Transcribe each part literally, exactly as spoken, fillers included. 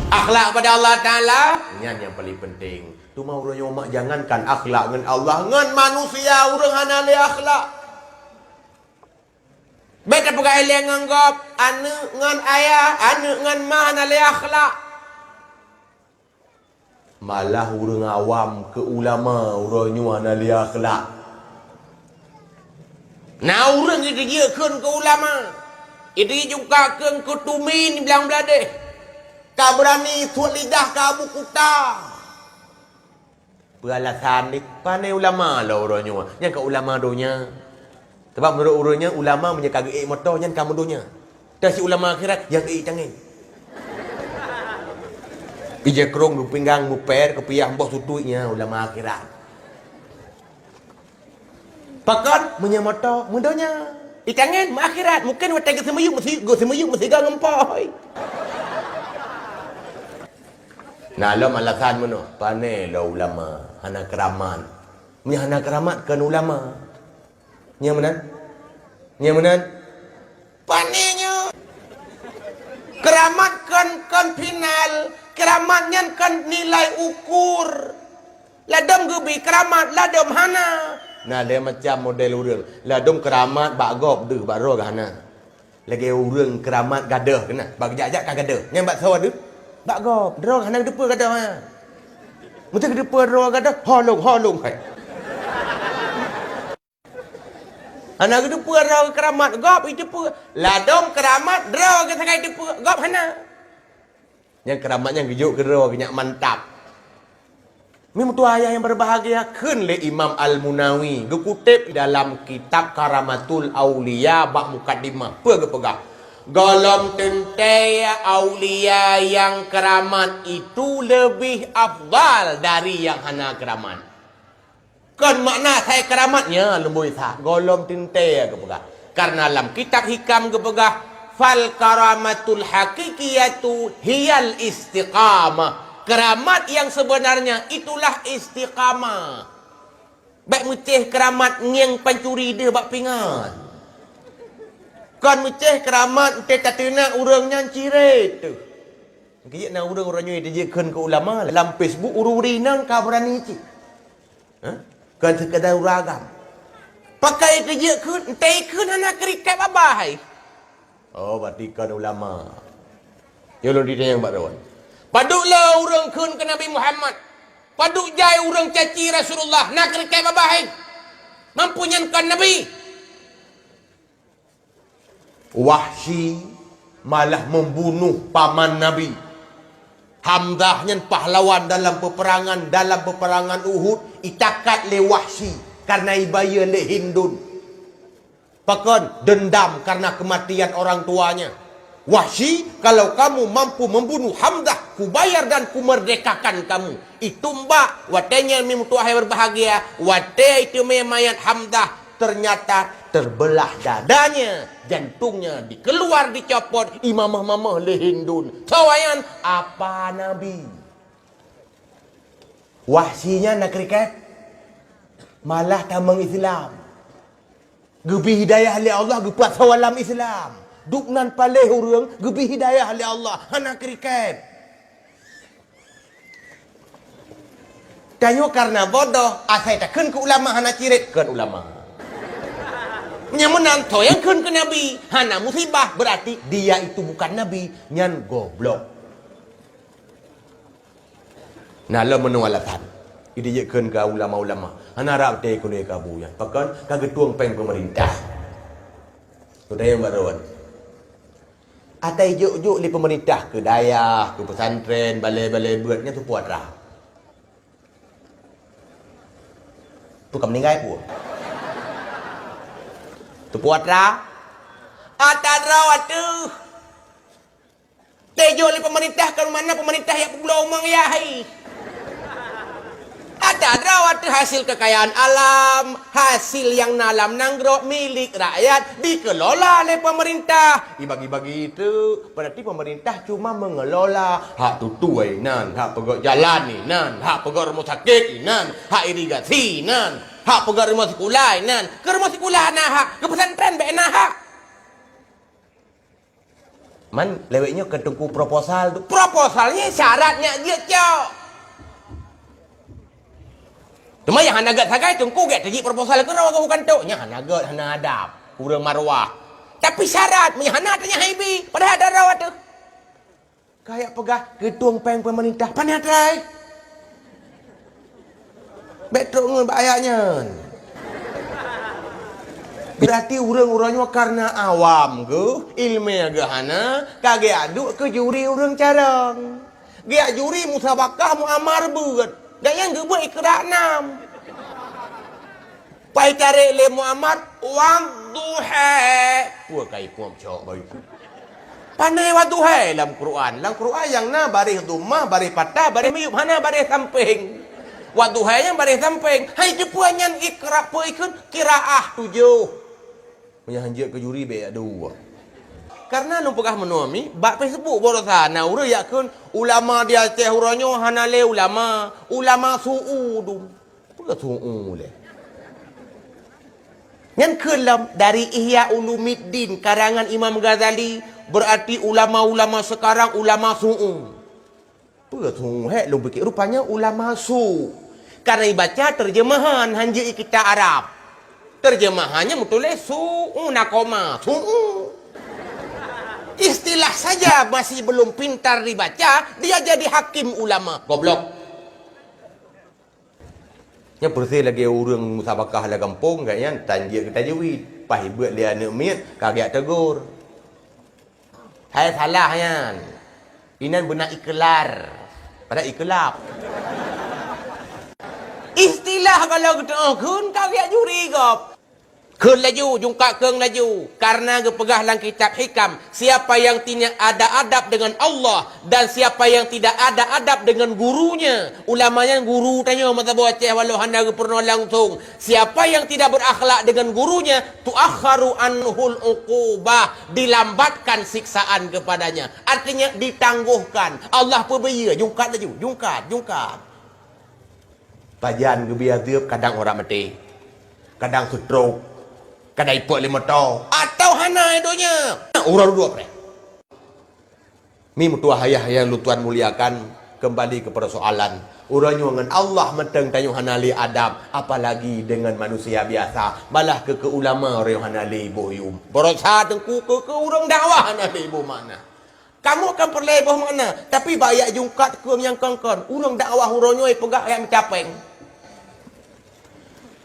Akhlak pada Allah Taala, nyan nyang paling penting. Teuma uroe nyoe mak, jangankan akhlak ngon Allah, ngon manusia ureuëng hana lé akhlak. Bék tapeugah ilée ngon gob, aneuëk ngon ayah, aneuëk ngon ma hana lé akhlak. Malah ureuëng awam keu ulama uroe nyoe hana lé akhlak. Na ureuëng jijeuet kheun keu ulama, jijeuet juga kheun keu tumi niblang bladeh, ka beurani suet lidah keu Abu Kuta. Peue alasan deh? Pane ulama lom uroe nyoe, nyang ka ulama donya. Sabab meunurot ureuëng nyan, ulama meunyoe ka geuék moto, nyan ka meudonya. Tapi si ulama akhirat, nyang ék tangen. Ija krong, geupinggang, muper, keupiah, boh sutui, nyan ulama akhirat. Pakon? Meunyoe moto, meudonya. Itangen, meuakhirat. Mungken watée geuseumiyueb, meusi-, geuseumiyueb meusigoe ngon poi. Na lom alasan meunoe, pane lom ulama, hana keuramat. Meunyoe hana keuramat, kon ulama. Nyang meunan? Nyang meunan? Pane nyoe? Keuramat kon, kon final, keuramat nyan kon nilai ukur. Ladom geubi keuramat, ladom hana. Na lé macam model ureuëng. Ladom keuramat bak gob deuh, bak droe geuh hana. Lagée ureuëng keuramat gadôh keunan, bak geujak-jak ka gadôh. Nyan bak soe deuh? Bak gob, droe hana geuteupeue gadôh, ha. Meuseuh geuteupeue droe gadôh, holong, holong, hai. Hana geuteupeue droe keuramat, gob iteupeue. Ladom keuramat, droe geuh sagai teupeue, gob hana. Nyang keuramat nyan geujok keudroe geuh nyan mantap. Meutuah ayah nyang berbahagia, kheun lé Imam Al-Munawi geukuteb dalam kitab Karamatul Auliya bak mukaddimah. Peue geupeugah? Gohlom teuntée aulia nyang keuramat itu leubeh afdal dari nyang hana keuramat. Kon makna asai keuramat nyan leumboi that, gohlom teuntée geupeugah. Karena lam kitab Hikam geupeugah, "Fal karamatul haqiqiyatu hiyal istiqamah." Keuramat yang sebenarnya itulah istiqamah. Bék meucéh keuramat ngieng pancuri deuh bak pingan. Kon meucéh keuramat, 'oh tateunak ureuëng nyan cirét teuh. Keujiek na ureuëng uroe nyoe jijeuet kheun keu ulama, lam Facebook ureuëng-ureuëng inong ka beurani cit. Hah? Kon seukadar ureuëng agam. Pakon jijeuet kheun, 'oh ikheun hana keurikét babah hai. Oh, berarti kon ulama. Nyoe lôn ditanyong bak droe. Padub le ureuëng kheun keu Nabi Muhammad? Padub jai ureuëng caci Rasulullah, na keurikét babah hai? Mampu nyan kon nabi? Wahsyi malah membunuh paman Nabi. Hamzah nyan pahlawan dalam peperangan, dalam peperangan Uhud, itakat lé Wahsyi karena ibayeue lé Hindun. Pakon? Dendam karena kematian orang tuanya. Wahsyi, kalau kamu mampu membunuh Hamzah, kubayar dan kumerdekakan kamu. Itu mbak, watée nyan meutuah hai berbahagia, watée itu mayat Hamzah, ternyata terbelah dadanya, jantungnya dikeluar, dicopot, imamah-mamah lé Hindun. Sawayan apa Nabi? Wahsyi nyan na keurikét, malah tamong Islam. Geubri hidayah lé Allah, geupasoe lam Islam. Dubnan paléh ureuëng geubri hidayah lé Allah, hana keurikét. Tanyoe karena bodoh, asai takheun keu ulama hana cirét, kon ulama. Nyang meunan, soe nyang kheun keu nabi hana musibah, berarti dia itu bukan nabi, nyan goblok. Na lom meunoe alasan. Jijeuet kheun keu ulama-ulama. Hana rab teuh keunoe kabu nyan. Pakon? Ka geutueng péng peumeurintah. Keunoe nyang baron. Ata jijok-jok lé peumeurintah keu dayah, keu pesantren, balai-balai beuet nyan teupeue atra. Peue ka meuninggai peue? Teupeue atra? Ata droe ateueh. Teuh jok lé peumeurintah, kon mana peumeurintah jak peubloe umong yah hai. Ata droe ateueh hasil kekayaan alam, hasil nyang na lam nanggroe milék rakyat dikelola lé peumeurintah. Dibagi-bagi itu, berarti peumeurintah cuma mengelola hak tutue inan, hak peugöt jalan inan, hak peugöt rumoh sakét inan, hak irigasi inan, hak peugöt rumoh sikula inan. Keu rumoh sikula na hak, keu pesantren bék na hak. Man lewat nyoe keu teungku proposal tu. Proposal nyan syarat nyak jeuet cok. Cuma nyang hana gét sagai teungku gét teujik proposal keu droe kanto. Nyan hana gét, hana adab. Kurang marwah. Tapi syarat, meunyo hana tanya haibi, padahal ada droe tu. Kayak peugah keutueng péng pemerintah, pane atra ai? Bék trok ngon bak ayat nyan. Berarti ureuëng-ureuëng nyoe karena awam geuh, ilmu geuh hana, ka geuaduk keu juri ureuëng carông. Geuyak juri musabakah muamar beuet. Dan nyang geubuet ikra nam. Pai tarek lé muamar, wadduha. Peue kai puam cok bayu. Pane wadduha lam Quran. Lam Quran nyang na baréh dhammah, baréh patah, baréh miyup, hana baréh sampéng. Wadduha nyang baréh sampéng. Hai teupeue nyan ikra peue ikheun? Kiraah tujoh. Meunyo hanjeuet keu juri bék yak dua. Karena lôn peugah meunoe mi, bak Facebook baroesa na ureuëng yak kheun ulama di Aceh uroe nyoe hana lé ulama, ulama su'u dum. Peue su'u lé? Nyan kheun lom dari Ihya Ulumuddin karangan Imam Ghazali, berarti ulama-ulama sekarang ulama su'u. Peue su'u hék lôn pike? Rupanya ulama su. Karena ibaca terjemahan hanjeuet kitab Arab. Terjemahannya meutuléh su'u na koma, su'u. Istilah saja masih belum pintar dibaca, dia jadi hakim ulama. Goblok. Nyan peureuséh lagée ureuëng musabakah lam gampông, gobnyan tan jeuet keu tajwid. Paih ibeuet lé aneuëk miet, ka geujak teugor. Hai salah nyan. Inan beuna iklar. Padahai iklab. Istilah kalau geuteu'oh kheun ka geujak juri gob. Kheun laju, jungkat kheun laju. Karena geupeugah lam kitab Hikam, siapa yang tidak ada adab dengan Allah dan siapa yang tidak ada adab dengan gurunya. Ulama nyan guru tanyoe meusaboh Aceh walau hana geupeurunoe langsung. Siapa yang tidak berakhlak dengan gurunya, tuakharu anhul uqubah, dilambatkan siksaan kepadanya. Artinya ditangguhkan. Allah peubiyeu, jungkat laju, jungkat, jungkat. Pajan geubiyeu teuk kadang urat maté, kadang stroke, kadang ipok lé moto, atau hana donya. Uroe dudoe preh. Mi meutuah ayah nyang lôn tuan muliakan, kembali ke persoalan. Uroe nyoe ngon Allah mantong tanyoe hana lé adab, apalagi dengan manusia biasa. Malah keu, keu ulama uroe nyoe hana lé boh yum. Baroesa teungku keu, keu ureuëng dakwah hana lé boh makna. Kamoe kan peureulée boh makna, tapi bak yak jungkat keu nyang kon-kon. Ureuëng dakwah uroe nyoe peugah ayat meucapéng.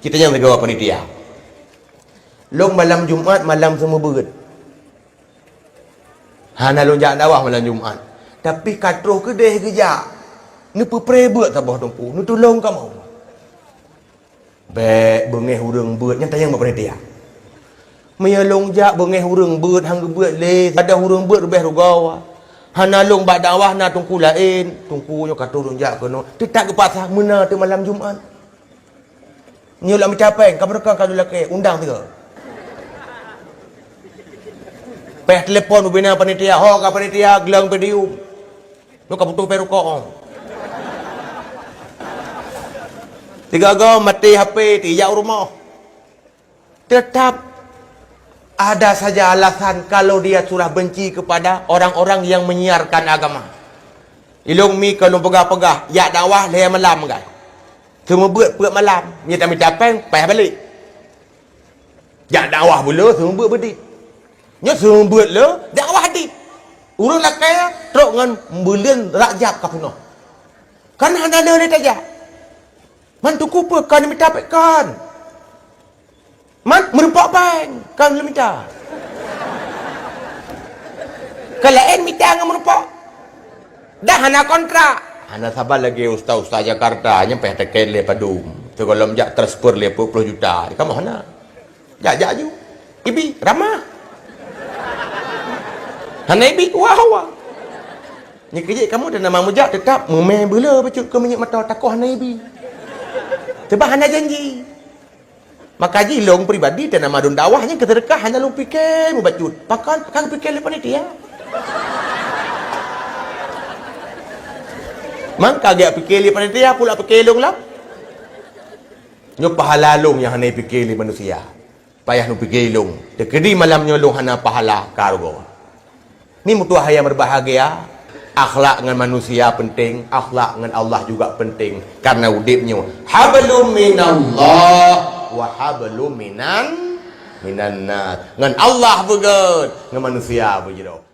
Kita nyang sigoe panitia. Lôn malam Jumat malam seumeubeuet. Hana lôn jak dakwah malam Jumat. Tapi ka troh keudeh geujak. Neupeupreh beuet saboh teungku, neutulông kamoe. Bék beungéh ureuëng beuet, nyan tanyong bak panitia. Meunyoe lôn jak beungéh ureuëng beuet han geubeuet lé, gadôh ureuëng beuet leubeh rugoe. Hana lôn bak dakwah na teungku laén, teungku nyoe ka troh lôn jak keunoe. Teutab geupaksa meunan teuk malam Jumat. Nyoe lam mita péng, ka beureukan ka lôn lakée, undang sigoe. Péh telepon ubena panitia, ho ka panitia, gleueng podium. Nyoe ka putôh péng rukok. Sigoe-goe maté H P, tijak u rumoh. Tetap ada saja alasan kalau dia sudah benci kepada orang-orang yang menyiarkan agama. Ilong mi kalau peugah-peugah, jak dakwah lhèe malam, kan. Seumeubeuet peuet malam, nyoe tamita péng, paih balek. Jak dakwah buleue, seumeubeuet beudit. Nyoe seumeubeuet le, dakwah dit. Ureuëng lakée trok ngon buleuen Rajab ka peunoh. Kan hana le lé tajak. Man teungku peue kon mita péng kon. Man meurumpok péng kon lé mita. Ka laén mita ngon meurumpok. Dah hana kontrak. Hana saban lagée ustaz-ustaz Jakarta nyang péh teuken lé padum. Sigohlom jak transfer lé peuet ploh juta. Kamoe hana. Jak, jak aju. Ibi, ramah. Hana ibi, wah, wah. Nyoe keujeuet kamoe dan nama meujak teutap meumé beuleu bacut keu minyeuk mata takoh hana ibi. Sebab hana janji. Maka jih lôn pribadi dan nama dun dakwah nyan keuseudeukah hana lôn pike meubacut. Pakon ka geupike lé panitia. Mangka geupike lé panitia pula pike lôn lom. Nyoe pahala lôn nyang hana ipike lé manusia. Payah neupike lôn. Teukeudi malam nyoe lôn hana pahala ka rugoe. Ni meutuah nyang berbahagia, akhlak ngon manusia penting, akhlak ngon Allah juga penting. Karena udeb nyoe hablum minallah wa hablum minan minan nas. Ngon Allah beugét, ngon manusia beujroh.